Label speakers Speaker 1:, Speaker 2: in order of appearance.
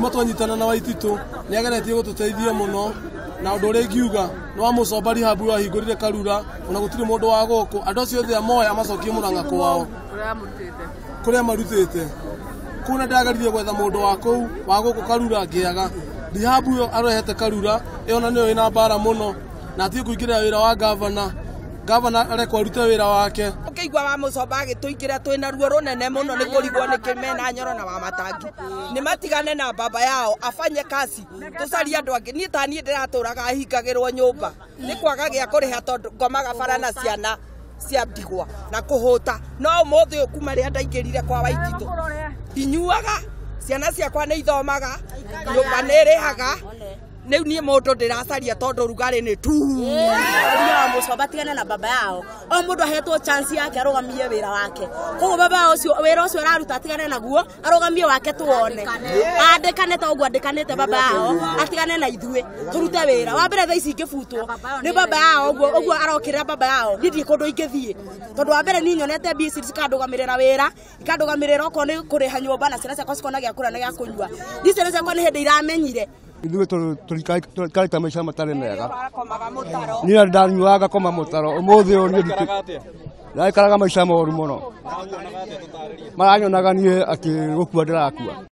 Speaker 1: Kuma twanyitana na Waititũ nĩ ageretie gũtũteithia mũno, na ũndũ ũrĩa ingiuga nĩ wa Mũcomba rehab wahingũrire Karura, ona gũtirĩ mũndũ wa gũkũ, andũ acio othe amoe amacokie Mũrang'a kwao kũrĩa marutĩte. Kũu na ndageririe gwetha mũndũ wa kũu wa gũkũ Karura ngĩaga. Rehab ĩyo arehete Karura ĩyo na nĩyo ĩna mbara mũno, na atige kũingĩrĩra wĩra wa gavana. Gavana arekwo arute wĩra wake.
Speaker 2: Ũkĩigua wa Mũcomba agĩtũingĩra twĩna ruo rũnene mũno nĩ kũrigwo nĩkĩ mena Nyoro na Wamatangi. Nĩ matigane na baba yao afanye kazi, tũcarie andũ angĩ. Niĩ ta niĩ ndĩratũraga hingagĩrwo nyũmba nĩ kwaga gĩa kũrĩha tondũ ngomaga bara na ciana cia ndigwa na kũhũta. No ũmũthĩ ũyũ kuma rĩrĩa ndaingĩrire kwa Waititũ ndinyuaga, ciana ciakwa nĩ ithomaga, nyũmba nĩ ĩrĩhaga. Rĩu niĩ mũndũ ndĩracaria tondũ rugarĩ nĩ tu.
Speaker 3: Wa Mũcomba tigane na baba yao. O mũndũ ahetwo chance yake arũgamie wĩra wake. Koguo baba yao ũcio wĩra ũcio araruta atigane naguo, arũgamie wake tuone. Andĩkane ta ũguo andĩkanĩte baba yao, atigane na ithuĩ tũrute wĩra. Wa mbere thaa ici ingĩbutwo nĩ baba yao ũguo ũguo arokĩrĩra baba yao, niĩ ndirĩ kũndũ ingĩthiĩ. Tondũ wa mbere niĩ nyonete mbia ici cikandũgamĩrĩra wĩra, ikandũgamĩrĩra okorwo nĩ kũrĩha nyũmba na ciana ciakwa cikona gĩa kũrĩa na gĩa kũnyua. Niĩ ciana ciakwa nĩ hĩndĩ iramenyire.
Speaker 4: Ithuĩ tũikarĩte maica matarĩ mega. Niĩ ndanyuaga ngakoma mũtaro, ũmũthĩ ũyũ niĩ ndaikaraga maica moru mũno. Maranyonaga niĩ atĩ gũkua ndĩrakua.